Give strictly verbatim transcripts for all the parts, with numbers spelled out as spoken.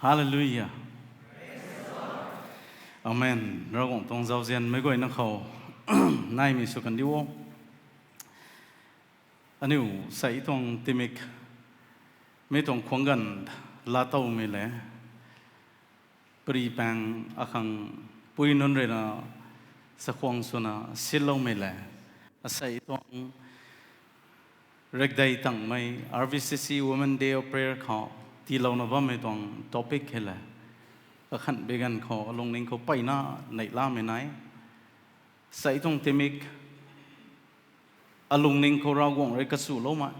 Hallelujah. Amen. Ravguangc tuang zauzian meic guayna khou naimei sw kandiu o. Aniu sei tuang timik mei tuang khwang ganv laatowmei le, pari paeng akhang pui nunc rui na sakhwang swna sinloumei le, asei tuang rekdei tangmei R V C C Women Day of Prayer khou tiilouna bammei tuang topic hei le, kakhan bi ganv khou alungning khou mpeyna neihlamei nai. Sei tuang timik alungning khou Ravguangc rui kachuloumei,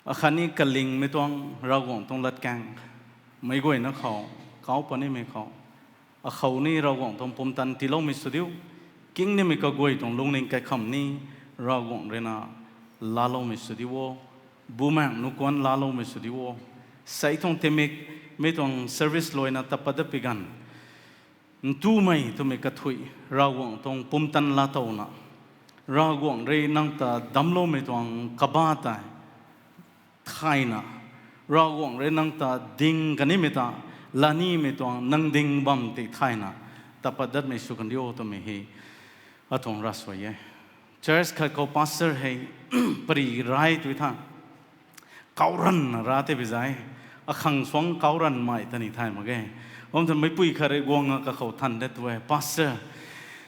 akhatni kalingmei tuang Ravguangc tuang latkaeng meic guayna khou, kau punimei khou, akhou ni Ravguangc tuang pumtan tiiloumei sw diu, kingnimei kaguay tuang lungning kaikham ni Ravguangc rui na laaloumei sw diu o, bumaengc nukuan laaloumei sw diu o. Sei tuang timik mei tuang service luaina tat pat dat pi ganv, ntumei twmei kathuic Ravguangc tuang pumtan laatowna, Ravguangc rui nang ta damcloumei tuang kabah tei thayna, Ravguangc rui nang ta ding kanimei ta, lanimei tuang nang ding bam tei thayna, tat pat datmei sw kandiu twmei hei atuang ravsuai e. Church khat khou pastor hei pari rai tui tha, kauranvna ra tei bi zai, akhang suang kauranvmei ta ni thay mak ge. Kum ta meicpui khat rui guang a kakhou than de tu e, Pastor,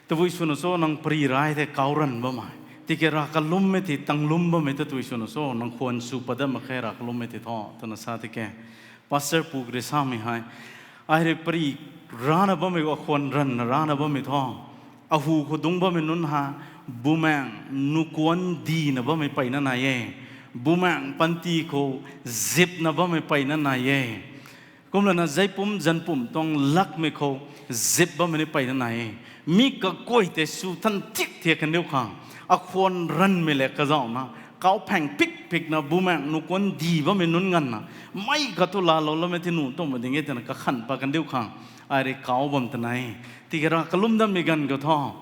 tabui swna cho nang pari rai tei kauranv bammei, tiki rav kalummei tei tanglum bammei ta tabui swna cho nang khwan sw pat dat mak khe rav kalummei tei tho, twna sa tiki, Pastor pu kri samei hei, ai rui pari rana bammei, akhwan ranvna rana bammei tho, ahu khou dungc bammei nunc ha, bumaengc nukuan dina bammei mpeyna nai e, bumaengc panty khou zipna bammei mpeyna nai e. Kumlana zeipum zanpum tuang lakmei khou zip bammei ni mpeyna nai e. Mi kaguay tei sw than tik thiak kandiu khang, akhwan ranvmei le kazauhna, kau phaeng pikpikna bumaengc nukuan di bammei nunc nganvna, mei khat thu laalou loumei tei nuh tuang mak ding e twna kakhan pat kandiu khang, ai rui kau bam ta nai. Tiki rav kalum datmei ganv khou thu,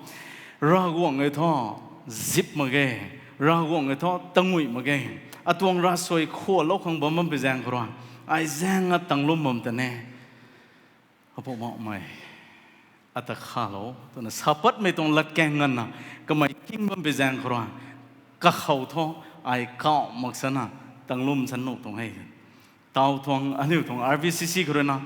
Ravguangc e thu zip mak ge, Ravguangc e thu tanguih mak ge. Atuang ravsuai khualou khang bam bam pi zaeng khou rui, ai zaeng a tanglum bam ta ne. Apu Poubauhmei, ata khalou twna sa patmei tuang latkaeng nganvna, kamei king bam pi zaeng khou rui, kakhou thu ai kauh mak sana, tanglum san nuh tuang e. Tau tuang, aniu tuang R V C C khou rui na,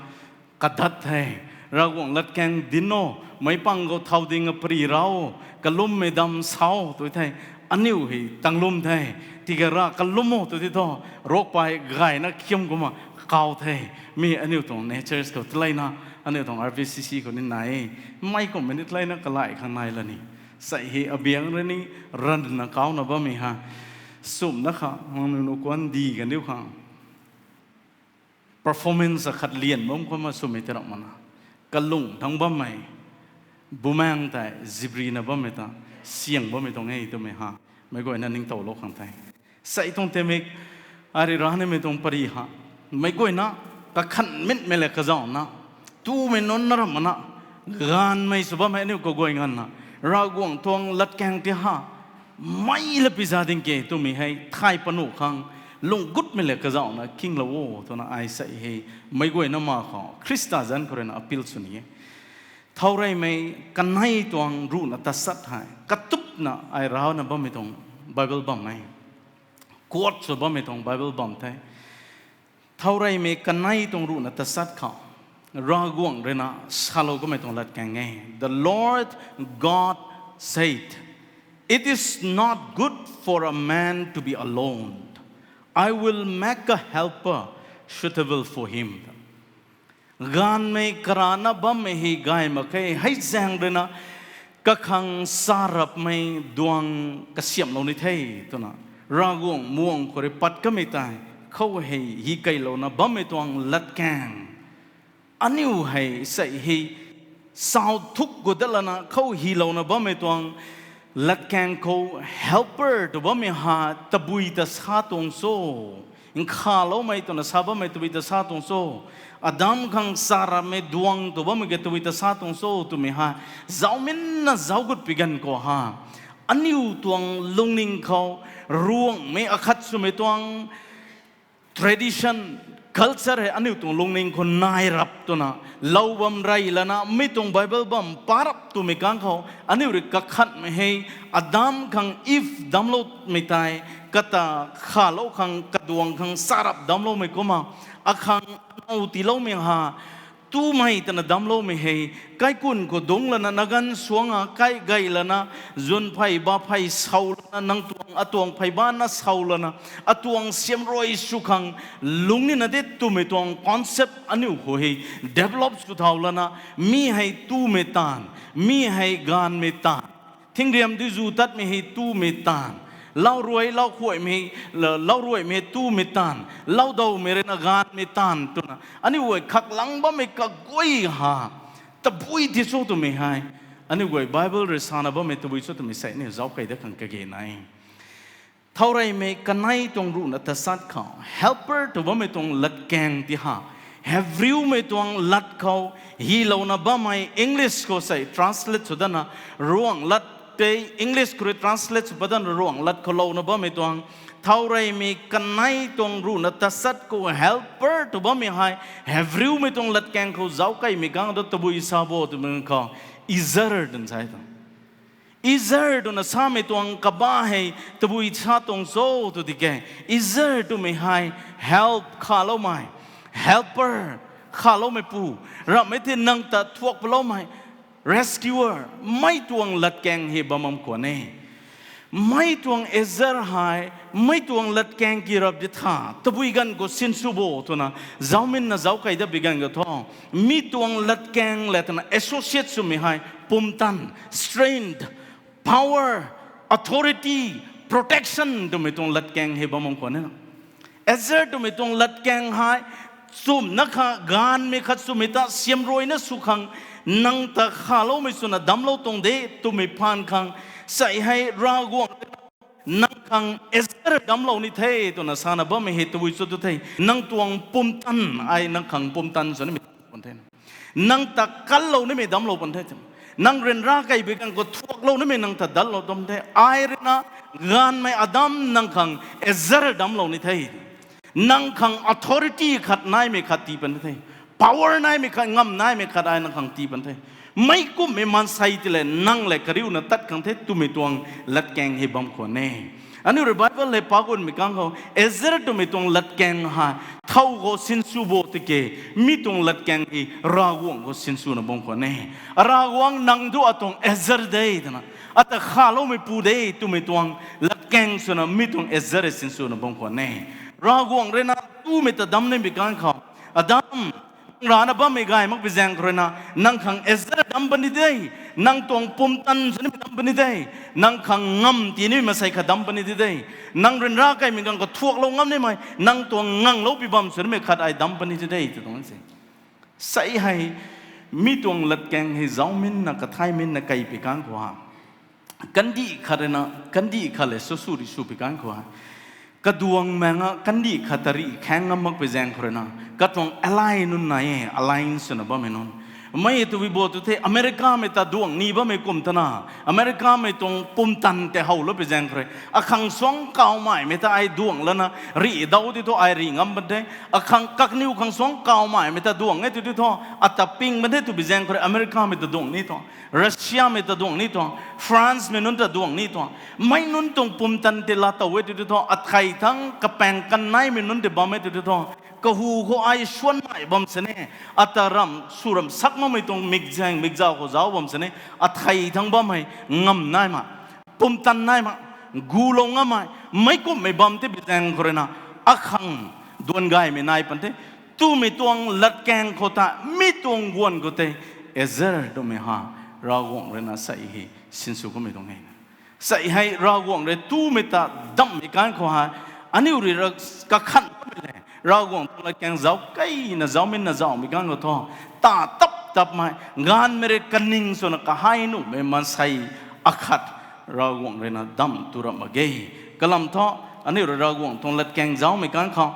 kadat the, Ravguangc latkaeng dinc o, meic pang khou thau ding a pari ra o, kalummei dam sa o tw thei, aniu hei tanglum the, tiki rav kalum o tw ti thu, rokpei gayna khiam kumna kau the, mi aniu tuang natures khou taleina, aniu tuang R V C C khou ni nai e, mei kummei ni taleina kalai khang nai la ni, sei hei abiang rui ni ranvna kauna bammei ha, sumna kha, nangniw nukuan di kandiu khang performance akhat lian bam kumna swmei tei ram mana, kalung thangc bammei, bumaengc tei ziprina bammei ta, siang bammei tuang e twmei ha, meic guayna ningtowlou khang the. Sei tuang timik, ari ranimei tuang pari ha, meic guayna kakhan mitmei le kazauhna, tumei nunc na ram mana, gaanvmei sw bammei aniu kaguay nganvna, Ravguangc tuang latkaeng ti ha, mei la pi za ding ke twmei hei thay panuh khang, lung gutmei le kazauhna kinglou o twna ai sei hei, meic guayna ma khou Khrista zanc khou rui na appeal sw ni e. Thaureymei kanei tuang ruhna tasat hei katupna ai rana bammei tuang Bible bam e. Quote sw bammei tuang Bible bam the. Thaureymei kanei tuang ruhna tasat khou, Ravguangc rui na salou kamei tuang latkaeng e. The Lord God said, "It is not good for a man to be alone. I will make a helper suitable for him." Gaanvmei karana bammei hei gay mak khe, hei zaeng rui na kakhang charapmei duang kasiamhlou ni the, twna Ravguangc muang khou rui pat kamei tei, khou hei hi keylouna bammei tuang latkaeng. Aniu hei sei hei, sau thuk gu dat lana khou hylouna bammei tuang latkaeng khou helper tw bammei ha tabui ta sa tuang cho, nkhavloumei twna sa bammei tabui ta sa tuang cho, Adam khang charapmei duang tw bammei ke tabui ta sa tuang cho twmei ha, zauminna zauc gut pi ganv khou ha, aniu tuang lungning khou Ruangmei akhat swmei tuang tradition, culture hei aniu tuang lungning khou nai rap twna, lou bam rey lana, mi tuang Bible bam pa rap twmei kang khou, aniu rui kakhanmei hei, Adam khang Eve damcloumei tei, kata khalou khang, kaduang khang sa rap damcloumei kumna, akhang anow tiiloumei ha, tumei twna damcloumei hei, kaikhun khou dungc lana, naganv suang a kai gay lana, zwn phey, ba phey, saw lana, nang tuang, atuang phey ba na saw lana, atuang siamruai sw khang, lung nina de twmei tuang concept aniu khou hei, develop sw thau lana, mi hei tumei taanv, mi hei gaanvmei taanv, thingriam dui zu tatmei hei tumei taanv, lau ruai, lau khuaimei, lau ruaimei hei tumei taanv, lau dawmei rui na gaanvmei taanv twna, aniu guay khaklang bammei kaguay ha, tabui ti cho twmei hei, aniu guay Bible rui sana bammei tabui cho twmei sei aniu zauc kei dat khang kage nai. Thaureymei kanei tuang ruhna tachat khou, helper tw bammei tuang latkaeng ti ha, Hebrewmei tuang lat khou, hylouna bammei English khou sei translate sw datna, Ruanglat tei English khou rui translate sw pat datna Ruanglat khou louna bammei tuang, thaureymei kanei tuang ruhna tachat khou helper tw bammei hei, Hebrewmei tuang latkaeng khou zauc keimei kang ta tabui sa bo twmei khou, ezer twna sa e ta. Ezer twna samei tuang kaba hei tabui sa tuang cho tw tiki, ezer twmei hei help khaloumei, helper, khaloumeipu, ramhmei thei nang ta thuak paloumei, rescuer, mei tuang latkaeng hei bam bam khwan e. Mei tuang ezer hei, mei tuang latkaeng ki rap di tha, tabui ganv khou sinsw bo twna, zauminna zauc kei dat bi ganv khou thu, mi tuang latkaeng le twna associate swmei hei, pumtan, strength, power, authority, protection twmei tuang latkaeng hei bam bam khwan e na. Ezer twmei tuang latkaeng hei, chumna kha gaanvmei khat swmei ta siamruaina sw khang, nang ta khaloumei swna damclou tuang de twmei phaan khang, sei hei Ravguangc nang khang ezer damclou ni the twna sana bammei hei tabui cho tu the, nang tuang pumtan, ai nang khang pumtan sw nimei pun the. Nang ta kanlou nimei damclou pun the. Nang ryanra kei bi ganv khou thuaklou nimei nang ta datlou dam the. Ai rui na gaanvmei Adam nang khang ezer damclou ni the. Nang khang authority khat naimei khat tii pan the. Power naimei khat, ngam naimei khat ai nang khang tii pan the. Meic kumhmei maansei ti le nang le kariuna tat khang the twmei tuang latkaeng hei bam khwan e. Aniu rui Bible hei pagunmei kang khou, ezer twmei tuang latkaeng hei, thow khou sinsw bo tiki, mi tuang latkaeng hei Ravguangc khou sinswna bam khwan e. Ravguangc nang thu atuang ezer de twna, ata khaloumeipu de twmei tuang latkaeng swna mi tuang ezer hei sinswna bam khwan e. Ravguangc rui na tumei ta dam nimei kang khou, Adam, nang rana bammei gay makpui zaeng khou rui na, nang khang ezer dam puni de, nang tuang pumtan sw nimei dam puni de, nang khang ngam tii nimei maansei khat dam puni de de, nang ryanra keimei ganv khou thuaklou ngam nimei, nang tuang nganglou pi bam sw nimei khat ai dam puni de de, tw tuang se. Sei hei, mi tuang latkaeng hei zauminna, kathaiminna kei pi kang khou ha. Kandih khat rui na, kandih khat le sw sw ri sw pi kang khou ha. Kaduang maeng a kandih khat ta rih khaeng ngam makpui zaeng khou rui na, katuang ally nunc nai e, alliance swna bammei nunc. Mei twbi bo tu the, Americamei ta duang ni bammei kum tana, Americamei tuang pumtan tei howlou pi zaeng khou rui, akhang suang kawmaimei ta ai duang lana, rih dau ti thu ai rih ngam pan the, akhang kakniw khang suang kawmaimei ta duang e tu ti thu, ata ping pan the twbi zaeng khou rui, Americamei ta duang ni tuang, Russiamei ta duang ni tuang, Francemei nunc ta duang ni tuang, mei nunc tuang pumtan tei laa tow e tu ti thu, athei thang kapaeng kannaimei nunc tei bam e tu ti thu, kahu khou ai suanmei bam sini, ata ramh sw ramh sak makmei tuang mikzaeng mikzau khou zauc bam sini, athei thang bam hei ngam nai ma, pumtan nai ma, gulou ngammei, meic kumhmei bam tei bi zaeng khou rui na, akhang duan gaymei nai pan the, twmei tuang latkaeng khou ta, mi tuang guan khou tei, ezer twmei ha, Ravguangc rui na sei hei sinsw kummei tuang e. Sei hei Ravguangc rui tumei ta damhmei kang khou hei, aniu rui ra kakhan kummei le, Ravguangc tuang latkaeng zauc keina zauminna zauhmei kang khou thu, ta tap tapmei, gaanvmei rui kaning swna kahai nuhmei maansei akhat, Ravguangc rui na damh tu ramh mak ge. Kalam thu, aniu rui Ravguangc tuang latkaeng zaucmei kang khou,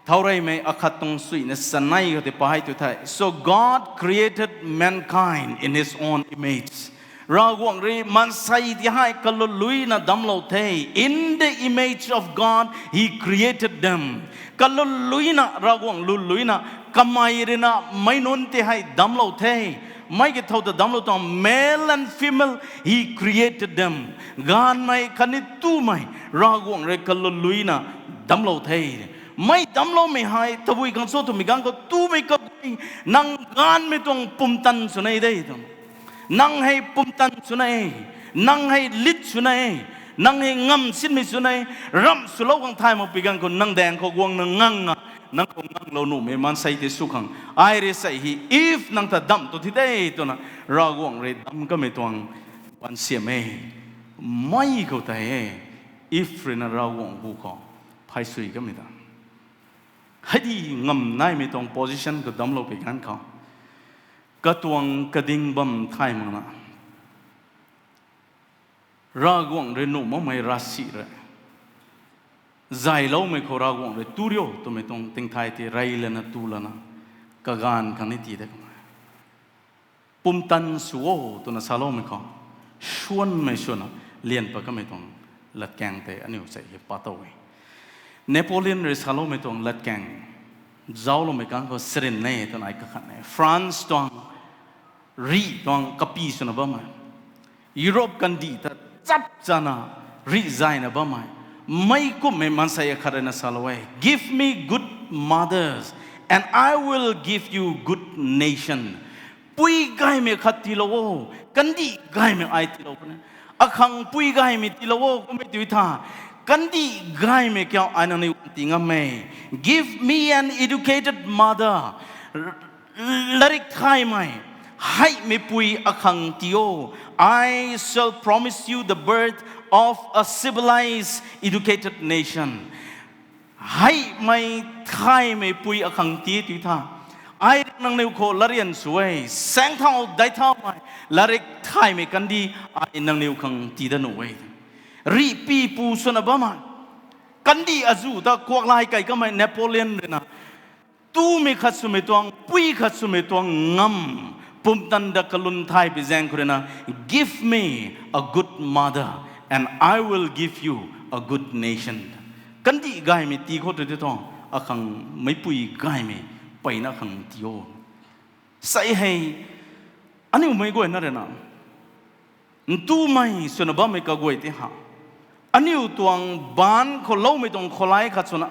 thaureymei akhat tuang suina sanei khou tei pa hei tu the. So God created mankind in his own image. Ravguangc rui maansei ti hei kaluluina damclou the. In the image of God, he created them. Kaluluina, Ravguangc luluina, kamei ruina meic nunc ti hei damclou the. Mei ki thow ta damclou tuang, male and female, he created them. Gaanvmei khatni tumei, Ravguangc rui kaluluina damclou the. Mei damcloumei hei tabui khang cho twmei ganv khou tumei kaguay, nang gaanvmei tuang pumtan sw nai de tw. Nang hei pumtan sw nai, nang hei lit sw nai, nang hei ngam sinmei sw nai, ramh swlou khang thay mak pi ganv khou nang daeng khou guangna ngang a, nang khou nganglou nuhmei maansei tei sw khang. Ai rui sei hei, Eve nang ta damh tu thi de twna, Ravguangc rui damc kamei tuang baansiam e. Mei khou tei e, Eve ruina Ravguangc hu khou phay sui kamei ta. Hei di ngam naimei tuang position khou damclou pi ganv khou, katuang kading bam thay makna, Ravguangc rui nuh makmei ravsic rui, zayloumei khou Ravguangc rui tu rio twmei tuang thingthay tei rey lana tu lana, kagaanv khang ni tii de kamei. Pumtan sw o twna saloumei khou, suanmei swna lian pat kamei tuang latkaeng tei aniu sei hei pat tow e. Napoleon rui saloumei tuang latkaeng, zaucloumei ganv khou sarin ne twna ai kakhat e. France tuang rih tuang kapi swna bammei, Europe kandih ta chap chana rih zayna bammei, meic kumhmei maansei akhat ruina salou e, Give me good mothers, and I will give you good nation. Pui gaymei khat tiilou o, kandih gaymei ai tiilou puni. Akhang pui gaymei tiilou o kummei tu tha, kandih gaymei kiu ai nangniw khang tii ngam e. Give me an educated mother. Latrik thaymei, heihmei pui akhang tii o. I shall promise you the birth of a civilized, educated nation. Heihmei thaymei pui akhang tii tu tha, ai nangniw khou latryan sw e, saengcthau daicthaumei, latrik thaymei kandih ai nangniw khang tii dat nuh e. Rihpi pu swna bammei, kandih azuh ta kuaklay kei kamei Napoleon ruina, tumei khat swmei tuang, pui khat swmei tuang ngam, pumtan da kalun thay pi zaeng khou ruina, Give me a good mother, and I will give you a good nation. Kandih gaymei tii khou tu tei thu, akhang meicpui gaymei peyna khang tii o. Sei hei, aniu meic guayna ruina, ntumei swna bammei kaguay tei ha, aniu tuang baanc khou loumei tuang khoulai khat swna,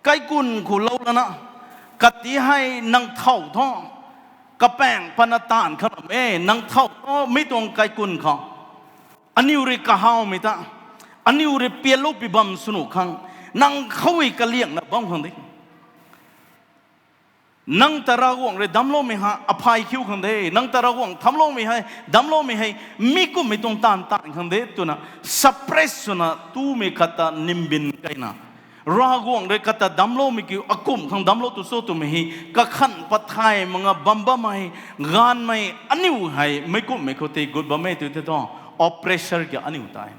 kaikhun khou lou lana, kati hei nang thow thu, kapaeng pana taanv khat ram e, nang thow thu mi tuang kaikhun khou aniu rui kahawmei ta, aniu rui pianlou pi bam sw nuh khang, nang khou hei kaliangna bam khang de. Nang ta Ravguangc rui damcloumei ha aphay khiu khang de, nang ta Ravguangc thamcloumei hei, damcloumei hei, mi kumhmei tuang taanv taanv khang de twna, suppress swna tumei khat ta nimbin kaina, Ravguangc rui kata damcloumei kiu akumh khang damclou tu cho twmei hei kakhan pat thay makna bam bammei, gaanvmei aniu hei meic kumhmei khou tei gut bam e tu tei thu, oppressor kiu aniu tei,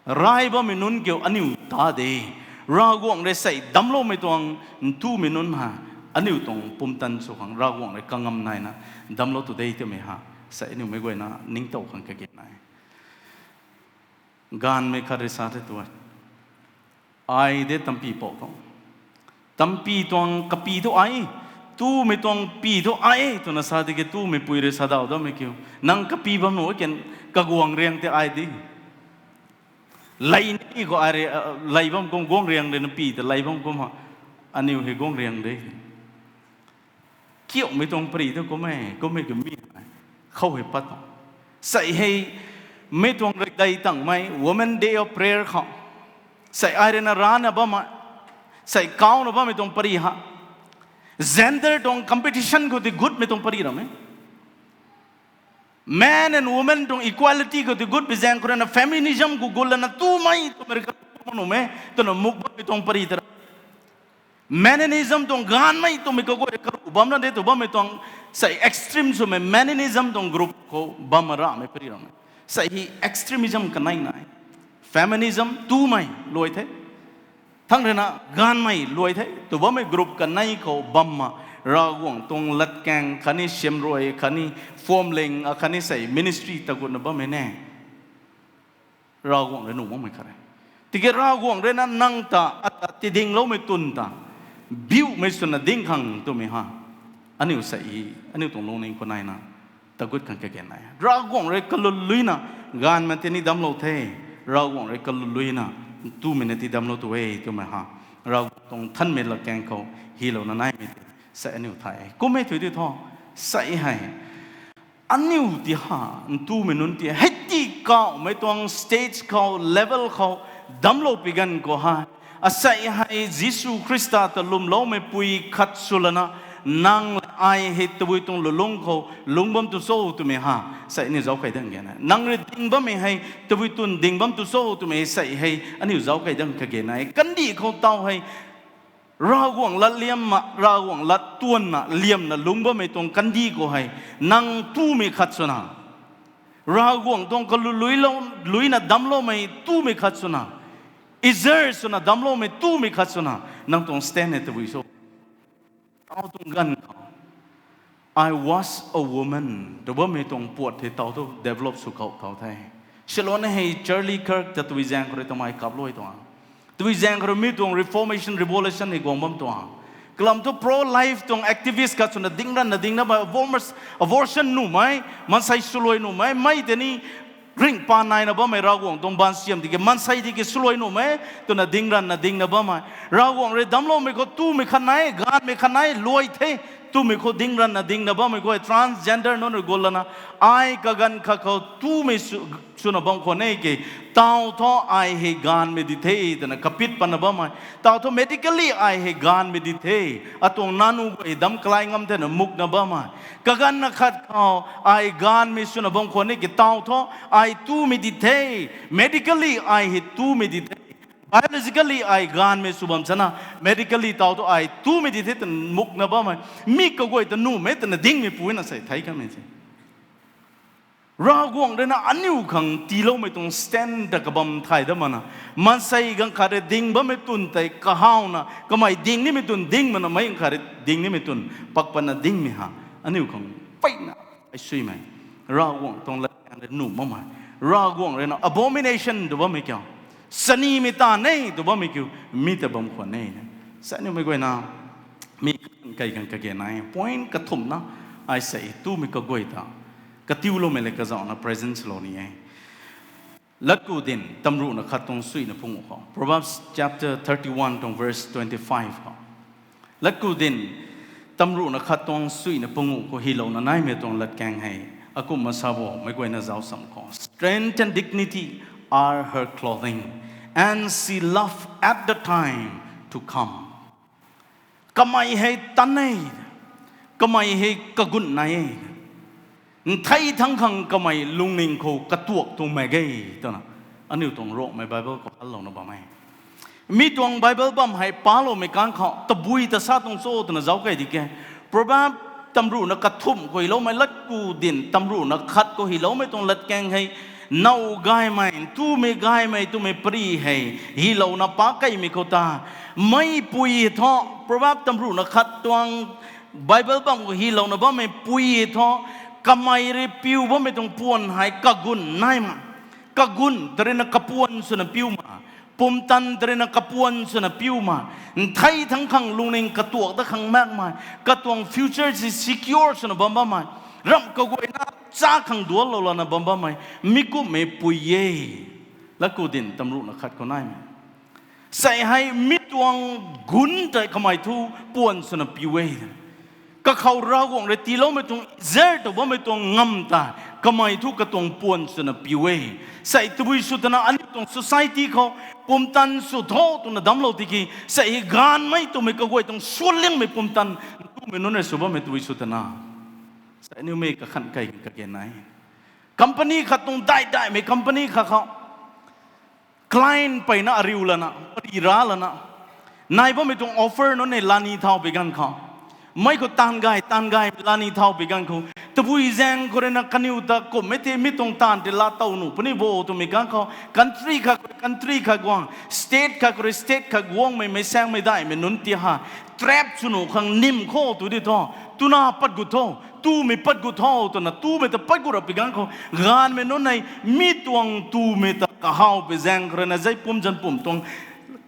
rai bammei nunc kiu aniu ta de. Ravguangc rui sei damcloumei tuang ntumei nunc ha, aniu tuang pumtan sw khang Ravguangc rui kangam naina damclou tu de twmei ha, sei aniu meic guayna ningtow khang kage nai. Gaanvmei khat rui sa the tu, ai de tampy pou thu, tampy tuang kapy thu ai, tumei tuang py thu ai twna sa tiki tumeipui rui sa daw dammei kiu, nang kapy bam nuh e ken, kaguang riang tei ai de. Lei ni khou ai rui, lei bam kum guang riang rui na py ta lei bam kum ha, aniu hei guang riang de. Kiuhmei tuang pary thu kum e, kum e kiu mi, khou hei pat tuang. Sei hei, mei tuang rikdei tangmei Women Day of Prayer khou, sei ai rui na rana bammei, sei kauna bammei tuang pary ha, gender tuang competition khou tei gutmei tuang pary ram e. Man and women tuang equality khou tei gut pi zaeng khou rui na feminism khou gut lana tumei twmei rui ka nuh e twna muk bammei tuang pary ta ra. Mannerism tuang gaanvmei twmei kaguay karuh bam na de tw bammei tuang, sei extreme swmei mannerism tuang group khou bam ramei pary ram e. Sei hei extremism kanei nai. Feminism tumei luai the. Thang rui na gaanvmei luai the tw bammei group kanei khou bam ma Ravguangc tuang latkaeng khatni siamruai khatni phwamling akhatni sei ministry tagutna bammei ne. Ravguangc rui nuh makmei khat e. Tiki Ravguangc rui na nang ta ata tidingloumei twn ta biumei swna ding khang twmei ha. Aniu sei, aniu tuang lungning khou naina tagut khang kage nai. Ravguangc rui kaluluina gaanvmei tini damclou the. Ravguangc rui kaluluina ntumei na ti damclou tu e twmei ha. Ravguangc tuang nthanmei latkaeng khou hylouna naimei tei sei aniu thay e. Kum e thui di thu, sei hei aniu ti ha, ntumei nunc ti hei ti kauhmei tuang stage khou, level khou damclou pi ganv khou hei, asei hei Jisu Khrista ta lwmloumei pui khat swlana, nang le ai hei tabui tuang lulungc khou lungc bam tu cho twmei ha, sei aniu zauc kai dang ge na. Nang rui ding bammei hei tabui twn ding bam tu cho twmei sei hei aniu zauc kai dang kage na. Kandih khou taw hei Ravguangc lat liamna, Ravguangc lat tuanna liamna lungc bammei tuang kandih khou hei, nang tumei khat swna, Ravguangc tuang kaluluilou, luina damcloumei tumei khat swna, Ezra swna damcloumei tumei khat swna, nang tuang stand hei tabui cho? Tau tuang ganv khou, I was a woman tw bammei tuang puat hei tau thu develop sw khou tau the. Silon hei Charlie Kirk ta tabui zaeng khou rui tamei kaplou tuang. Tabui zaeng khou rui mi tuang Reformation, Revolution hei guang bam tuang. Kalam thu pro-life tuang activist khat swna ding ranna dingna bammei, abortion nuhmei, maansei swluai nuhmei, mei tei ni ringh pa naina bammei Ravguangc tuang baansiam tiki maansei tiki swluai nuhmei twna ding ranna dingna bammei. Ravguangc rui damcloumei khou tumei khat nai, gaanvmei khat nai, luai the twmei khou ding ranna dingna bammei khou transgender nunc rui gullana, ai kaganv khat khou tumei sw, swna bam khwan e ke, tau thu ai hei gaanvmei di the twna kapit patna bammei. Tau thu medically ai hei gaanvmei di the. Atuang nanu guay dam kalai ngam thena mukna bammei. Kaganvna khat khou ai gaanvmei swna bam khwan e ke, tau thu ai tumei di the. Medically ai hei tumei di the. Biologically ai gaanvmei sw bam chana, medically tau thu ai tumei di the twna mukna bammei. Mi kaguay ta nuhmei twna dingmei puina sei thei kamei se. Ravguangc rui na aniu khang tiiloumei tuang stand ta kabam thay dat mana, maansei ganv khat rui ding bammei twn tei kahawna kamei ding nimei twn ding mana, mei ganv khat rui ding nimei twn pakpatna dingmei ha. Aniu khang peyna ai suimei, Ravguangc tuang latkaeng rui nuh makmei, Ravguangc rui na abomination tw bammei kiu, sanimei ta ne tw bammei kiu, mi ta bam khwan e. Sa aniumei guayna, mi kai khang kage nai, point kathumhna, ai sei tumei kaguay ta katiuloumei le kazauhna presence lou ni e. Latku Din tamruhna khat tuang suina panguh khou, Proverbs chapter thirty-one tuang verse twenty-five khou, Latku Din tamruhna khat tuang suina panguh khou hylouna naimei tuang latkaeng hei akumhna sa bo, meic guayna zauc sam khou, Strength and dignity are her clothing, and she laugh at the time to come. Kamei hei tan e, kamei hei kagun nai e, nthei thangc khang kamei lungning khou katuak tuang mak ge, twna aniu tuang Rongmei Bible khou halouna bam e. Mi tuang Bible bam hei paloumei kang khou tabui ta sa tuang cho twna zauc kei di ke. Proverb tamruhna kathumh khou hyloumei, Latku Din tamruhna khat khou hyloumei tuang latkaeng hei, now gaymei, ntumei gaymei twmei pary hei hylouna pac keimei khou ta, meipui thu, Proverb tamruhna khat tuang Bible bam khou hylouna bammei pui thu, kamei rui piu bammei tuang puan hei kagun nai ma, kagun ta rui na kapuan swna piu ma, pumtan ta rui na kapuan swna piu ma, nthei thangc khang lungning katuak dat khang makmei, katuang future si secure swna bam bammei, ramh kaguayna cha khang duanlou lana bam bammei, mi kumhmei pui e. Latku Din tamruhna khat khou naimei sei hei mi tuang gun tei kamei thu puan swna piu e. Kakhou Ravguangc rui tiiloumei tuang zar tw bammei tuang ngamv ta kamei thu katuang puan swna piu e. Sei tabui sw twna aniu tuang society khou pumtan sw tho twna damclou tiki, sei hei gaanvmei twmei kaguay tuang suanliangmei pumtan ntumei nunc rui sw bammei tabui sw twna, sei aniumei kakhan kai kage nai. Company khat tuang dai daihmei company khat khou client peyna ariu lana, pary ra lana, nai bammei tuang offer nunc e lani thau pi ganv khou, mei khou taanv gay, taanv gaymei lani thau pi ganv khou, Tabui zaeng khou rui na kaniw ta kumhmei tei mi tuang taanv tei laa tow nuh puni bo twmei kang khou, country khat khou rui country khat guang, state khat khou rui state khat guangmei, meic saengmei daihmei nunc ti ha, trap sw nuh khang nym khou tu di tho, tuna pat gut tho, tumei pat gut tho twna tumei ta pat gut rap pi kang khou, gaanvmei nunc hei mi tuang tumei ta kahawpui zaeng khou rui na zei pum zan pum tuang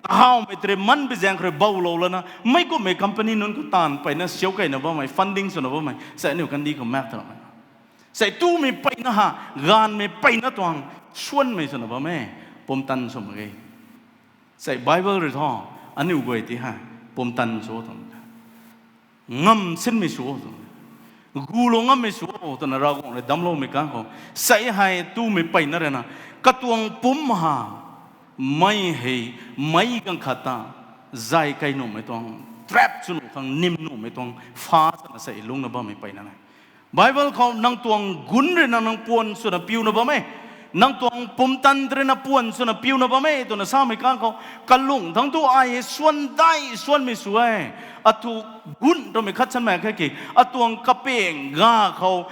kahawmei tei rui manpui zaeng khou rui boulou lana meic kumhmei company nunc khou taanv peyna siau keyna bammei, funding swna bammei sei aniu kandih khou maek ta ramei sei tumei peyna ha, gaanvmei peyna tuang suanmei swna bam e, pumtan sw mak ge. Sei Bible rui thu aniu guay ti hei pumtan sw tuang, ngam sinmei sw o twna, gulou ngammei sw o twna Ravguangc rui damcloumei kang khou, sei hei tumei peyna rui na, katuang pumc ha, mei hei, meic ganv khat ta zay key nuhmei tuang, trap sw nuh khang nym nuhmei tuang pha swna sei lungcna bammei peyna e. Bible khou nang tuang gunc rui na nang puan swna piuna bam e, nang tuang pumtan rui na puan swna piuna bam e twna samei kang khou, kalung thangc thu ai hei suan dai suanmei sw e. Athu gunc twmei khat sanmei khe ki, atuang kapeng ga khou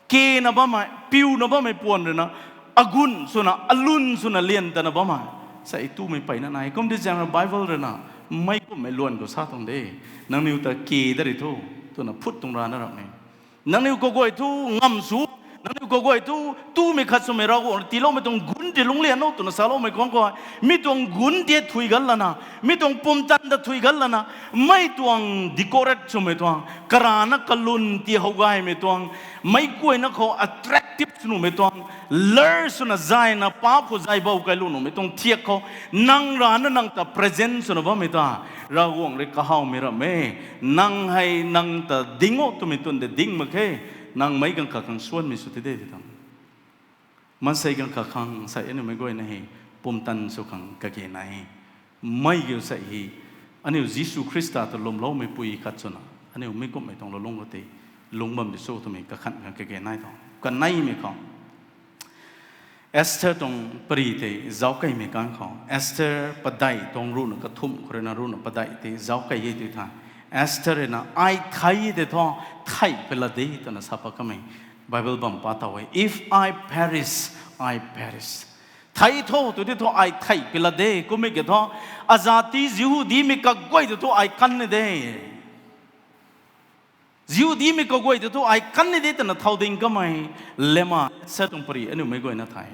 kena bammei, piuna bammei puan rui na, agunc swna, alun swna lian tana bammei sei tumei peyna nai. Kum di zaeng rui Bible rui na meic kumhmei luan khou sa tuang de, nangniw ta ke da ri thu, twna phut tuang rana ramei. Nangniw kaguay thu ngam sw, nangniw kaguay thu tumei khat swmei Ravguangc rui tiiloumei tuang gunc tei lungclian o twna saloumei kang khou, mi tuang gunc tei thui gan lana, mi tuang pumtan ta thui gan lana, mei tuang decorate swmei tuang, karana kalun ti how gaymei tuang, meic guayna khou attractive sw nuhmei tuang, lure swna zayna paap khou zay bou key lu nuhmei tuang thiak khou, nang rana nang ta present swna bammei ta, Ravguangc rui kahawmei ram e. Nang hei nang ta ding o twmei twn de ding mak khe, nang meic ganv khat khang suanmei sw ti de ti tuang. Maansei ganv khat khang sei aniu meic guayna hei pumtan sw khang kage nai e. Mei kiu sei hei aniu Jisu Khrista ta lwmloumeipui khat swna aniu mi kumhmei tuang lou lung khou tei lungc bam di sw twmei kakhan khang kage nai tuang. Kaneimei khou Esther tuang pary tei zauckeymei kang khou, Esther padeih tuang ruhna kathumh khou rui na ruhna padeih tei zauckey e tw tha. Esther rui na, ai thei tei thu, thei pui lat de twna sa pat kamei Bible bam pa taw e. If I perish, I perish. Thei tho tw di thu ai thei pui lat de, kummei ki thu, azati Jihudimei kaguay tei thu ai kan ni de. Jihudimei kaguay tei thu ai kan ni de twna thau ding kamei, Lemma Esther tuang pary aniu meic guayna thay.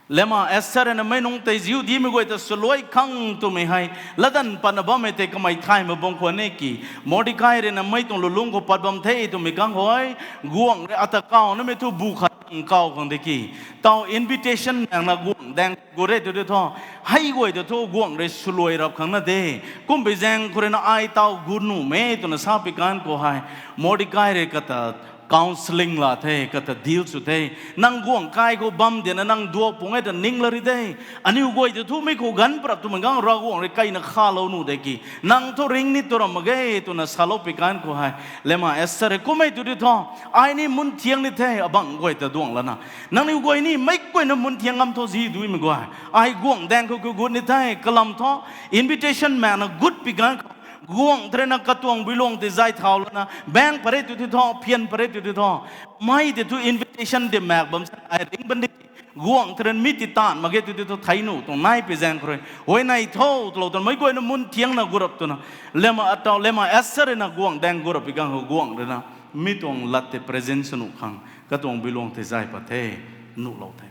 Lemma Esther rui na meic nunc tei Jihudimei guay ta swluai khang twmei hei latdanv patna bammei tei kamei thay mak bam khwan e ki, Mordekai rui na mei tuang lulungc khou pat bam the twmei kang khou, guangc rui ata kaw namei thu bu khat kaw khang de ki, taw invitation nang na guangc daeng gut re tw di thu, hei guay tei thu guangc rui swluai rap khang na de. Kumpui zaeng khou rui na ai taw gut nuhmei twna sa pi kang khou hei, Mordekai rui kata counselling la the, kata deal sw the. Nang guangc kai khou bam dina nang duak pung e ta ning la ri de. Aniu guay tei thu mei khou ganv prap twmei kang Ravguangc rui keyna khalou nuh de ki, nang thu ring ni tw ram mak ge twna salou pi kang khou hei, Lemma Esther rui kummei tw di thu, ai ni mun thiang ni the, abangc guay ta duangc lana, nangniw guay ni meic guayna mun thiang ngam thu Jihudimei guay, ai guangc daeng khou kagut ni the, kalam thu invitation maekna gut pi kang khou, guangc tei rui na katuang builuang tei zay thau lana, baeng pat re tw di thu, phian pat re tw di thu, mei tei thu invitation tei maek bam sa ai ring ban di ki, guangc tei rui na mi tei taanv mak ge tw di thu thei nuh tuang nai pi zaeng khou rui, huayney tho twlou twna meic guayna mun thiangna gut rap twna, Lemma ataw, Lemma Esther rui na guangc daeng gut rap pi kang khou guangc rui na, mi tuang lat tei present sw nuh khang katuang builuang tei zay pat the, nuhlou the.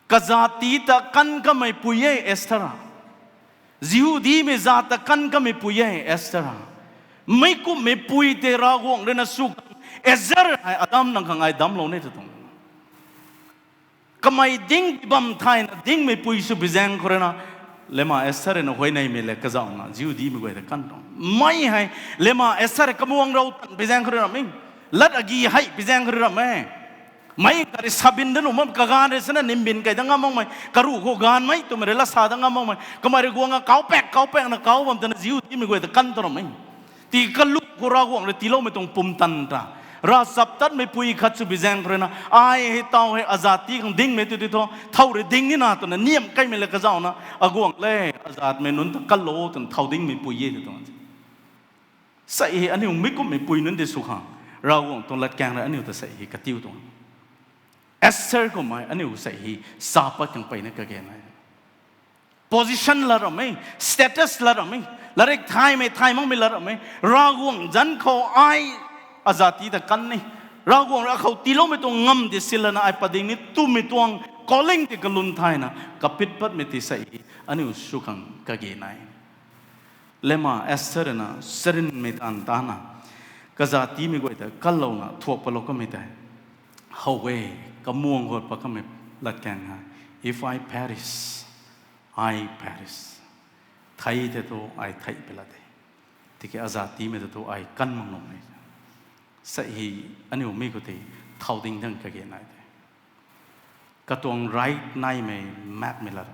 Kazat ti ta kan kameipui e Esther a. Jihudimei zat ta kan kameipui e Esther a. Meic kumhmeipui tei Ravguangc rui na sw khang, Esther hei adam nang khang ai damclou ni tw tuang. Kamei ding bam thayna dingmeipui sw pi zaeng khou rui na, Lemma Esther rui na huayneymei le kazauhna Jihudimei guay ta kan tuang. Mei hei, Lemma Esther rui kamuang rou tan pi zaeng khou rui na mei, lat agi hei pi zaeng khou rui ram e. Mei kari sabin da nuh mak, kaganv rui sana nimbin key da ngam makmei, karuh khou gaanvmei twmei rui lat sa da ngam makmei, kamei rui guang a kaupaek kaupaekna kau bam tana Jihudimei guay ta kan tuang ram e. Ti kalu khou Ravguangc rui tiiloumei tuang pumtan ta, ravchaptatmeipui khat sw pi zaeng khou rui na, ai hei taw hei azat ti khang dingmei tw di thu, thow rui ding nina twna niamh keymei le kazauhna, aguangc le, azatmei nunc ta kanlou twna thow dingmeipui e tw tuang. Sei hei aniu meic kumhmeipui nunc tei sw khang, Ravguangc tuang latkaeng rui aniu ta sei hei katiu tuang. Esther kummei aniu sei hei sa pat khang peyna kage nai. Position la ramei, status la ramei, larik thaymei thay makmei la ramei, Ravguangc zanc khou ai azati ta kan ni, Ravguangc rui akhou tiiloumei tuang ngam di silana ai pading ni twmei tuang calling ti kalum thayna kapit patmei ti sei hei aniu sw khang kage nai. Lema Esther na sarinmei taanv tana, kazatimei guay ta kanlouna thuak palou kamei tei, how e, kamuang khou pat kamei latkaeng hei, if I perish, I perish. Thei tei thu ai thei pela de. Tiki azatimei ta thu ai kan mak nuh e. Sei hei aniu mi khou tei thau ding dang kage nai de. Katuang right naimei makmei lat.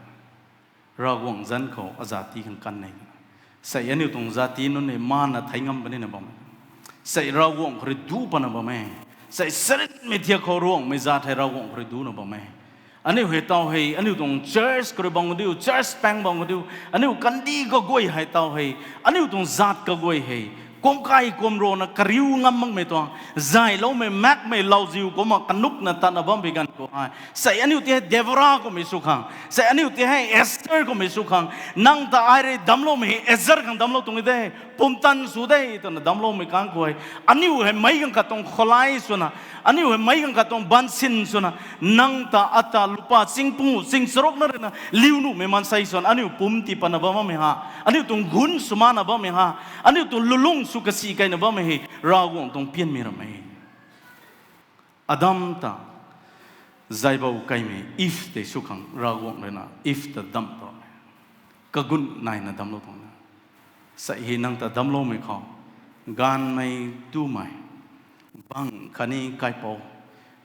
Ravguangc zanc khou azati khang kan nei. Sei aniu tuang zati nunc ni mana thei ngam puni na bam e. Sei Ravguangc khou rui du patna bam e. Sei sarinmei thiak khou Ruangmei zat hei Ravguangc khou rui duna bam e. Aniu hei taw hei, aniu tuang church khou rui bam khou diu, church paeng bam khou diu, aniu kandih kaguay hei taw hei, aniu tuang zat kaguay hei, kumkai kumrana kariu ngam makmei tuang, zayloumei makmei lauziu kumna kanukna tatna bampui ganv khou hei, sei aniu ti hei Deborah kummei sw khang, sei aniu ti hei Esther kummei sw khang, nang ta ai rui damcloumei hei Esther khang damclou tuang e de, pumtan sw de twna damcloumei kang khou hei, aniu hei meic ganv khat tuang kholai swna, aniu hei meic ganv khat tuang bansin swna, nang ta ata lupa ching pungu ching charukna ruina liu nuhmei maansei swn aniu pumtan tii patna bam makmei ha, aniu tuang gun sw makna bammei ha, aniu tuang lulung sw kasi kaina bammei hei Ravguangc tuang pianmei ram e. Adam ta zaybou kaimei Eve tei sw khang Ravguangc ruina Eve ta damh ta, kagun naina damclou tuang na. Sei hei nang ta damcloumei khou, gaanvmei tumei, bang khatni kaipouc,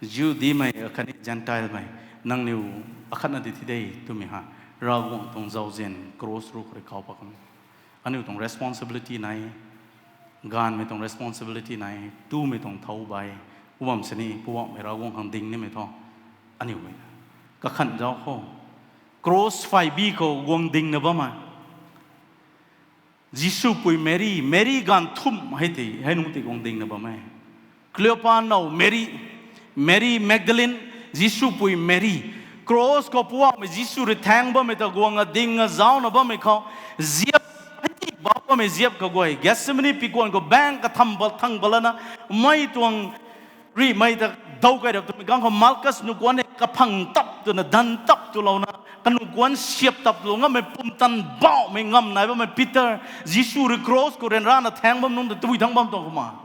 Judimei khatni Gentilemei, nangniw akhatna di thi de twmei ha, Ravguangc tuang zauzian cross rui khou rui kau pat kan. Aniu tuang responsibility nai, gaanvmei tuang responsibility nai, tumei tuang thow bai, u bam sini Poubauhmei Ravguangc khang ding nimei thu, aniu e. Kakhan zauc khou, cross phay bi khou guang dingna bammei Jisu pui Mary, Mary gaanv thumh hei tei, hei nungc tei guang dingna bam e. Cleopa now Mary, Mary Magdalene, Jisu pui Mary. Cross khou Poubauhmei Jisu rui thaeng bammei ta guang a ding a zaucna bammei khou, ziap, hei ti bauc bammei ziap kaguay, Gethsemane pikuan khou baeng katham bal thang balana, mei tuang rihmei ta daw kai rap twmei kang khou Malchus nuh kuan e kaphang tap twna dan tap twlouna, kanuh kuan siap tap twlou ngammei pumtan bauhmei ngam nai bammei Peter, Jisu rui cross khou ryanrana thaeng bam nungc ta tabui thang bam tuang kumna.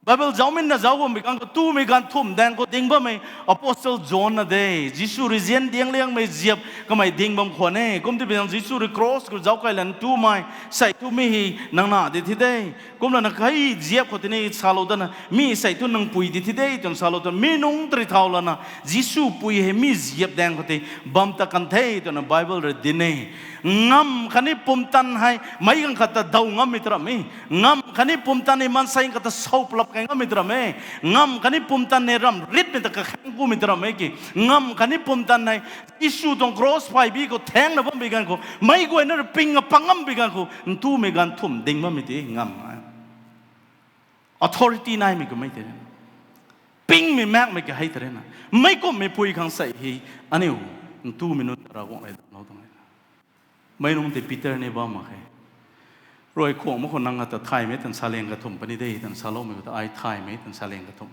Bible zaucminna zauc bammei kang khou tumei gaanv thumh daeng khou ding bammei Apostle John na de, Jisu rui zian diang liangmei ziap kamei ding bam khwan e. Kum tibei zang Jisu rui cross khou zauc kai lana tumei, sei thu mi hei nang na di thi de. Kumlana hei ziap khou tini salou dana, mi sei thu nang pui di thi de twna salou twna, mi nungc tari thau lana, Jisu pui hei mi ziap daeng khou tei bam ta kan the twna Bible rui din e. Ngam khatni pumtan hei meic ganv khat ta daw ngammei ta ram e. Ngam khatni pumtan hei maansei khat ta sau palap kai ngammei ta ram e. Ngam khatni pumtan hei ramritmei ta kakhaeng kumei ta ram e ki. Ngam khatni pumtan hei Jisu tuang cross phay bi khou thaengna bammei ganv khou meic guayna rui ping a pang ngammei ganv khou ntumei gaanv thumh ding bammei ti ngam e. Authority naimei kumhmei tei rui na, pingmei maekmei kahei tei rui na, meic kumhmei pui khang sei hei, aniu ntumei nunc ta Ravguangc rui damclou tuang e. Mei nungc tei Peter ni bam mak khe. Rui khuang mak khou nang ata thaymei tan saleng kathumh puni de tan saloumei khou ta ai thaymei tan saleng kathumh.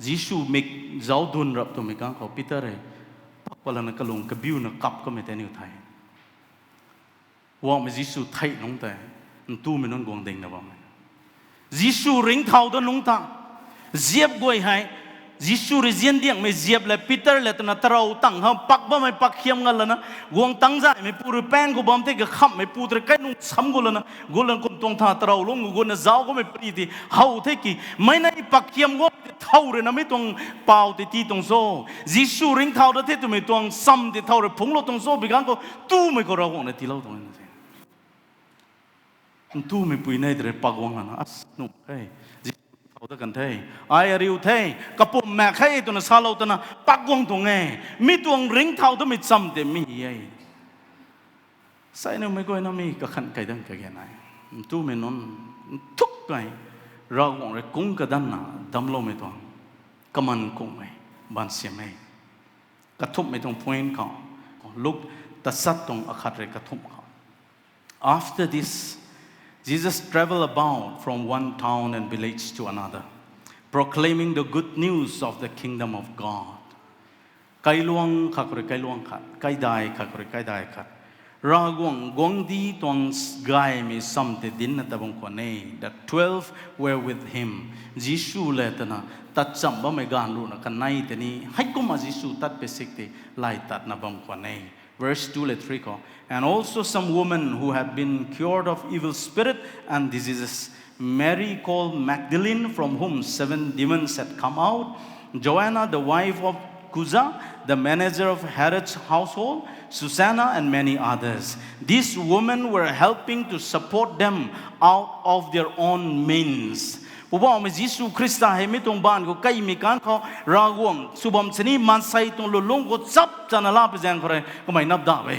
Jisu mik zauc dun rap twmei kang khou Peter hei pak pat lana kalung kabiuna kap kamei tei aniu thay. Poubauhmei Jisu theih nungc tei, ntumei nunc guang dingna bam e. Jisu ringcthau dat nungc ta, ziap guay hei, Jisu rui zian diangmei ziap le Peter le twna tarou tang khang pak bammei pak khiam ngat lana, guang tangc zaymei pu rui paeng khou bam the kakhamhmei pu tei rui kai nung sam gu lana, gu lana kum tuang tha tarou lungc gu guna zauc kamei pari ti how the ki, meic nei pak khiam guang tei thow rui na mi tuang pau tei tii tuang cho. Jisu ringcthau dat the twmei tuang sam tei thow rui phungclou tuang cho, bi kang khou tumei khou Ravguangc na tiilou tuang e na the. Ntumei pui nei tei rui pak guang lana, as, nuh khe, Jisu thau dat kan the, ai ariu the, kapumc maek khe twna salou twna pak guang tuang e, mi tuang ringcthau datmei cham tei mi e. Sei aniu meic guayna mi kakhan kai dang kage nai. Ntumei nunc, nthuk kai, Ravguangc rui kungc kadanna damcloumei tuang kaman kummei baansiam e. Kathumhmei tuang point khou, Luk tasat tuang akhat rui kathumh khou. After this, Jesus traveled about from one town and village to another, proclaiming the good news of the kingdom of God. Kailuang khat khou rui kailuang khat, kaidai khat khou rui kaidai khat, Ravguangc guangcdic tuang gaymei sam tei dincna tat bam khwan e. The twelve were with him. Jisu le twna tat cham bammei gaanv ruhna kanei tei ni, heikumna Jisu tat pei sik tei lay tatna bam khwan e. Verse two le three khou, and also some women who had been cured of evil spirit and diseases, Mary called Magdalene, from whom seven demons had come out, Joanna, the wife of Chuza, the manager of Herod's household, Susanna, and many others. These women were helping to support them out of their own means. Poubauhmei Jisu Khrista hei mi tuang baanv khou kaimei kang khou Ravguangc sw bam sini maansei tuang lulungc khou chap chana laa pui zaeng khou rui kamei nap dap e.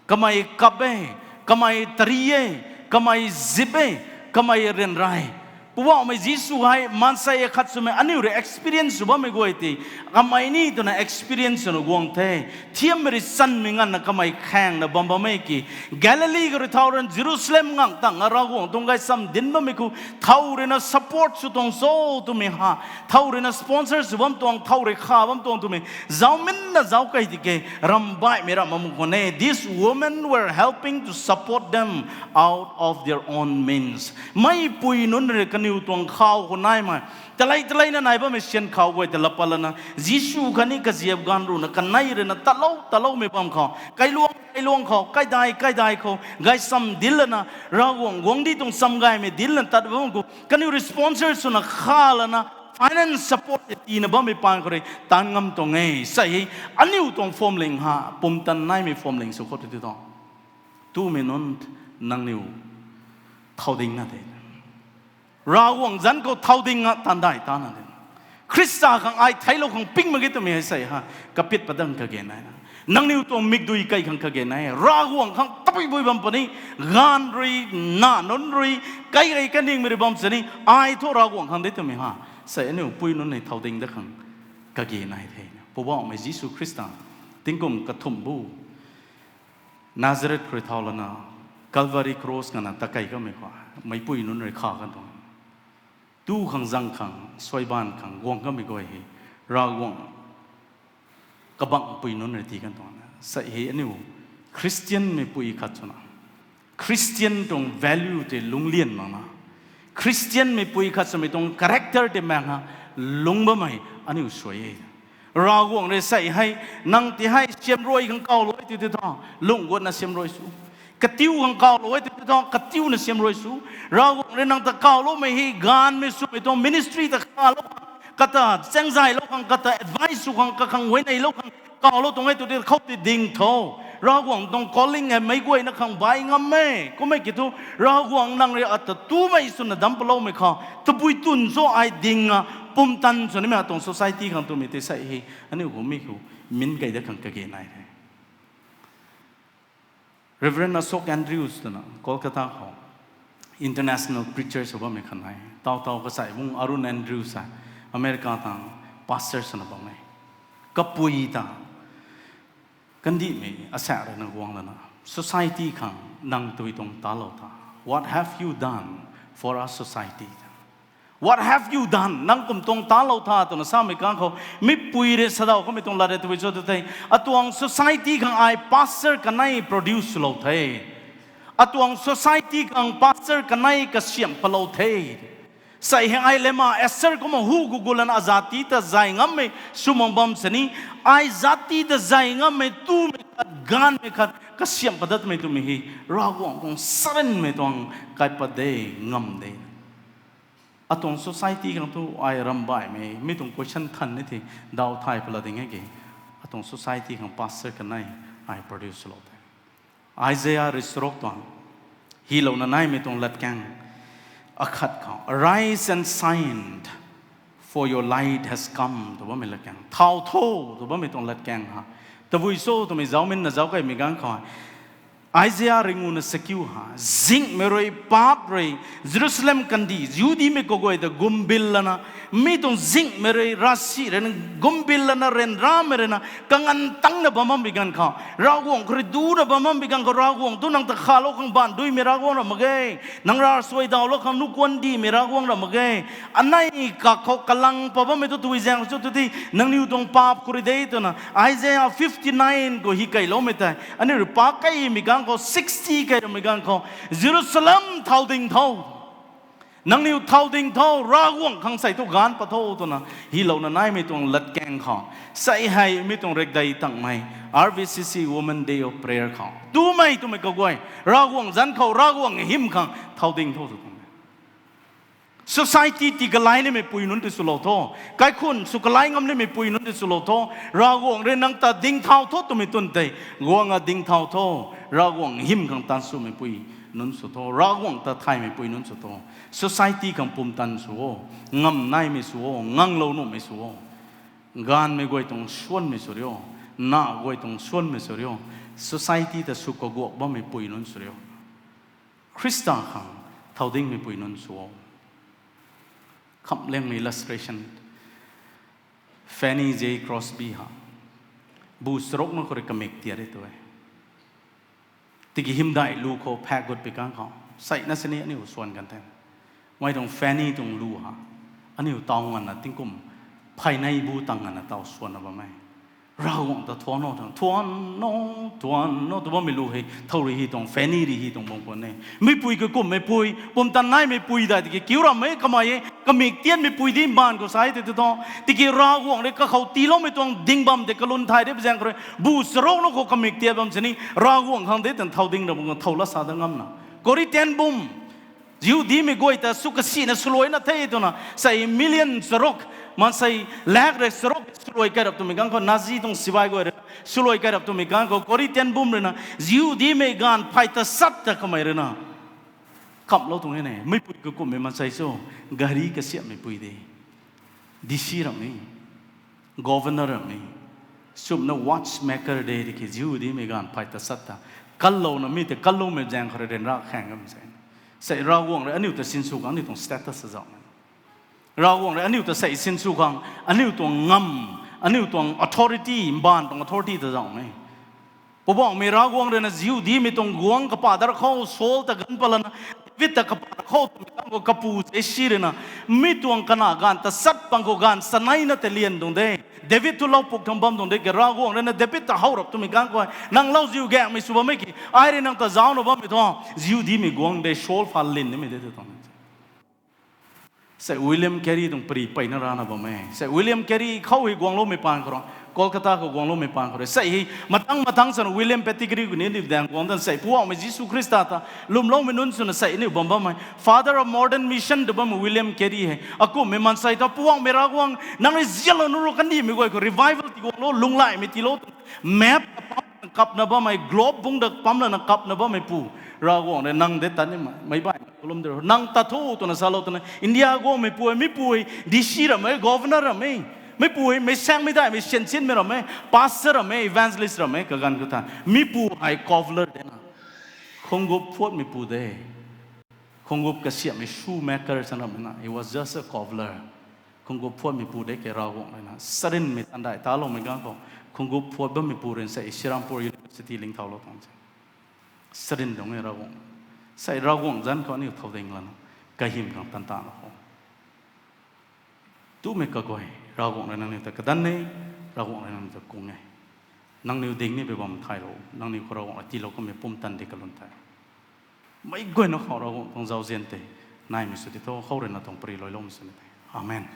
Kamei kap e, kamei tari e, kamei zip e, kamei ryanra e. Poubauhmei Jisu hei maansei akhat swmei aniu rui experience sw bammei guay tei, kamei ni twna experience swna guang the. Thiammei rui chanmei nganvna kamei khaengna bam bam e ki. Galili khou rui thau rui Jerusalem ngang tangna Ravguangc tuang gaychamv dinc bammei khou thow ruina support sw tuang cho twmei ha, thow ruina sponsor sw bam tuang, thow rui kha bam tuang twmei zauminna zauc kei tiki, ramh baihmei ramh mak khwan e. These women were helping to support them out of their own means. Meipui nunc rui kaniw tuang khau khou naimei, talei taleina nai bammei syan khau guay ta laa pat lana, Jisu khatni kaziap gaanv ruhna kanei ruina talou taloumei bam khou, kailuang kailuang khou, kaidai kaidai khou gaychamv dinclana, Ravguangc guangcdic tuang cham gaymei dinclana tat bam khou, kaniw rui sponsor swna kha lana, finance support tiina bammei paan khou rui taanv ngam tuang e. Sa hei, aniu tuang phuamling ha, pumtan naimei phuamling sw khou tu ti tuang, tumei nunc, nangniw thow dingna de. Ravguangc zanc khou thow dingna taanv dai tana de. Khrista khang ai theiclou khang ping mak ge twmei hei sa ha, kapit padang kage naina, nangniw tuang mikdui kai khang kage nai, Ravguangc khang tabui bui bam puni, gaanv rui, na nunc rui, kai rui kaningmei rui bam sini, ai thu Ravguangc khang de twmei ha, sa aniu pui nunc hei thow ding dat khang kage nai the. Poubauhmei Jisu Khrista tingkum kathumh bu Nazareth khou rui thau lana, Calvary Cross nganvna takei kamei khou, meipui nunc rui kha kan tuang, tu khang zang khang, suaibaanv khang guang kamei guay hei, Ravguangc kabangpui nunc rui tii kan tuang na. Sa hei aniu Christian meipui khat swna, Christian tuang value tei lungclian makna, Christian meipui khat swmei tuang character tei maekna lungc bammei aniu suai e. Ravguangc rui sa hei, nang ti hei siamruai khang kawlou e ti ti thu, lungh guatna siamruai sw. Katiu khang kawlou e ti ti thu, katiuna siamruai sw. Ravguangc rui nang ta kawloumei hei, gaanvmei swmei tuang ministry ta khalou khang, kata chaengzaylou khang, kata advice sw khang, kakhang huayneylou khang kawlou tuang e tu ti khou ti ding tho. Ravguangc tuang calling hei meic guayna khang bai ngam e. Kummei ki thu, Ravguangc nang rui ata tumei swna damc paloumei khou tabui twn cho ai dingna pumtan sw nimei atuang society khang twmei tei sa hei, aniu khou mi khou min kei dat khang kage nai the. Reverend Ashok Andrews twna Kolkata khou international preacher sw bammei khat nai. Taw taw kasai bung Arun Andrews a, America tang pastor swna bam e. Kapui ta kandihmei asaekc rui na guang lana, society khang nang tui tuang talou tha? What have you done for our society? What have you done? Nang kum tuang talou tha twna samei kang khou, mipui rui sadaw kamei tuang lat rui tabui cho tu the, atuang society khang ai pastor kanei produce swlou the. Atuang society khang pastor kanei kasiamh palou the. Sa hei ai lema Esther kumna hu gu gu lana azati ta zay ngammei sw mak bam sini, ai zati ta zay ngammei tumei khat, gaanvmei khat kasiamh padatmei twmei hei, Ravguangc tuang sarinmei tuang kaipat de, ngam de. Atuang society khang thu ai ramh baihmei, mi tuang question than ni the, daw thay pala ding e ki. Atuang society khang pastor kanei ai produce lou the. Isaiah rui charuk tuang hylouna naimei tuang latkaeng akhat khou, Arise and shine, for your light has come, tw bammei latkaeng. Thau tho, tw bammei tuang latkaeng ha. Tabui cho twmei zauminna zauc kaimei kang khou, Isaia ringuna sakiu ha, zingmei rui, paap rui, Jerusalem kandih, Jihudimei kaguay ta gumbil lana, mi tuang zingmei rui, ravsic rui na gumbil lana, ryanramei rui na kanganv tangna bam bam bi ganv khou, Ravguangc khou rui duna bam bam bi ganv khou, Ravguangc tu nang ta khalou khang baanv duimei Ravguangc ra mak ge. Nang ravsuai dawlou khang nukuan dimei Ravguangc ra mak ge. Anei kak khou kalang pat bammei tu tui zaeng cho tu ti, nangniw tuang paap khou rui de twna Isaia fifty nine khou hi keyloumei tei aniu rui pa keymei ganv khou, sixty key ramei ganv khou, Jerusalem thau ding tho. Nangniw thau ding tho, Ravguangc khang sei thu gaanc pat tho twna hilouna naimei tuang latkaeng khou, sei hei mi tuang rekdei tangmei R V C C Women Day of Prayer khou tumei twmei kaguay, Ravguangc zanc khou Ravguangc hym khang thau ding tho tw tuang Society tii kalai nimei pui nunc tei swlou tho. Kaikhun sw kalai ngam nimei pui nunc tei swlou tho. Ravguangc rui nang ta ding thau tho twmei twn tei, guang a ding thau tho. Ravguangc hym khang tan swmei pui nunc sw tho. Ravguangc ta thaymei pui nunc sw tho. Society khang pumtan sw o. Ngam naimei sw o. Nganglou nuhmei sw o. Gaanvmei guay tuang suanmei sw rio. Na guay tuang suanmei sw rio. Society ta sw kaguak bammei pui nunc sw rio. Khrista khang thau dingmei pui nunc sw o. Khamhliangmei illustration, Fanny J Crosby ha. Bu charuk na khou rui kamik tiat e tu e. Tiki hymdaih lu khou phak gut pi kang khou, seina sini aniu swan kan the. Mei tuang Fanny tuang lu ha, aniu taw nganvna tingkum phaynei bu tang nganvna taw swanna bam e. Ravguangc ta thuan o, thuan o, thuan o tw bammei lu hei, thow rui hei tuang Fanny rui hei tuang bam khwan e. Meipui kakumhmei pui, pumtan naimei pui dai tiki kiu rammei kamei e, kamik tiatmei pui di mbaanv khou sa e tei tu tho. Tiki Ravguangc rui kakhou tiiloumei tuang ding bam tei kalun thay de pui zaeng khou rui, bu charuk na khou kamik tiat bam sini, Ravguangc khang de tan thau ding ra bam khou thow la sa dat ngamna. Corrie ten Boom, Jihudimei guay ta sw kasina swluaina the twna, sei million charuk, maansei lakh rui charuk swluai kai rap twmei ganv khou, Nazi tuang sibai guay rui swluai kai rap twmei ganv khou, Corrie ten Boom rui na, Jihudimei gaanv phay ta sat ta kamei rui na kamhlou tuang e ne, meipui kakumhmei maansei cho, gari kasiamhmei pui de, D C ramei, governor ramei, sumna watchmaker de tiki Jihudimei gaanv phay ta sat ta, kallouna mi tei kalloumei zaeng khou rui ryanra khaeng kam se. Sei Ravguangc rui aniu ta sinsw khang aniu tuang status ta zauh Ravguangc rui aniu ta sei sinsw khang, aniu tuang ngam, aniu tuang authority, mbaanv tuang authority ta zauh e. Poubauhmei Ravguangc rui na Jihudimei tuang guangc kapa dar khou Saul ta ganv pat lana, David ta kapa khou twmei ganv khou kapu Jesi rui na, mi tuang kana gaanv ta sat pang khou gaanv saneina tei lian tuang de. David thu lau puk thang bam tuang de ki Ravguangc rui na David ta how rap twmei ganv khou, nang lauziu gaengmei sw bammei ki, ai rui nang ta zaucna bammei thu, Jihudimei guangc de Saul pha lin nimei de tu tuang. Sei William Carey tuang pari peyna rana bam e. Sei William Carey khou hei guangloumei paan khou rui, Kolkata khou guangloumei paan khou rui, sei hei matang matang swna William Pettigrew kuni ni daeng guang dan sei Poubauhmei Jisu Khrista ta lwmloumei nunc swna sei aniu bam bammei Father of Modern Mission tw bammei William Carey hei, akumhmei maansei ta Poubauhmei Ravguangc nang rui zianlou nu ro kandihmei guay khou revival tii guanglou, lunglaimei tiilou twna map kapna bammei, globe bungc da pam lana kapna bammei pu, Ravguangc rui nang de tat nimei baihmei kalum de ro, nang tat tho twna salou twna India guangmei pu, meipui D C ramei, governor ramei, meipui meic saengmei daihmei siansinmei ramei, pastor ramei, evangelist ramei kaganv khou tha, mipu hei cobbler de na, khungguk phuatmei pu de. Khungguk kasiamhmei shoemaker sa ramei na, he was just a cobbler. Khungguk phuatmei pu de ke Ravguangc rui na sarinmei tandai taloumei ganv khou, khungguk phuat bammei pu rui sei Serampore University lingthaulou tuang se. Sarin tuang e Ravguangc. Sei Ravguangc zanc khou aniu thau ding lana, kahym khang tan ta na khou Tumei kaguay, Ravguangc rui nangniw ta kadan e, Ravguangc rui nangniw ta kung e. Nangniw ding ni bei bam thaylou, nangniw khou Ravguangc rui tiilou kummei pumtan di kalun the. Meic guayna khou Ravguangc tuang zauzian tei naimei sw ti tho, khou rui na tuang pari luailoumei sw ni the. Amen.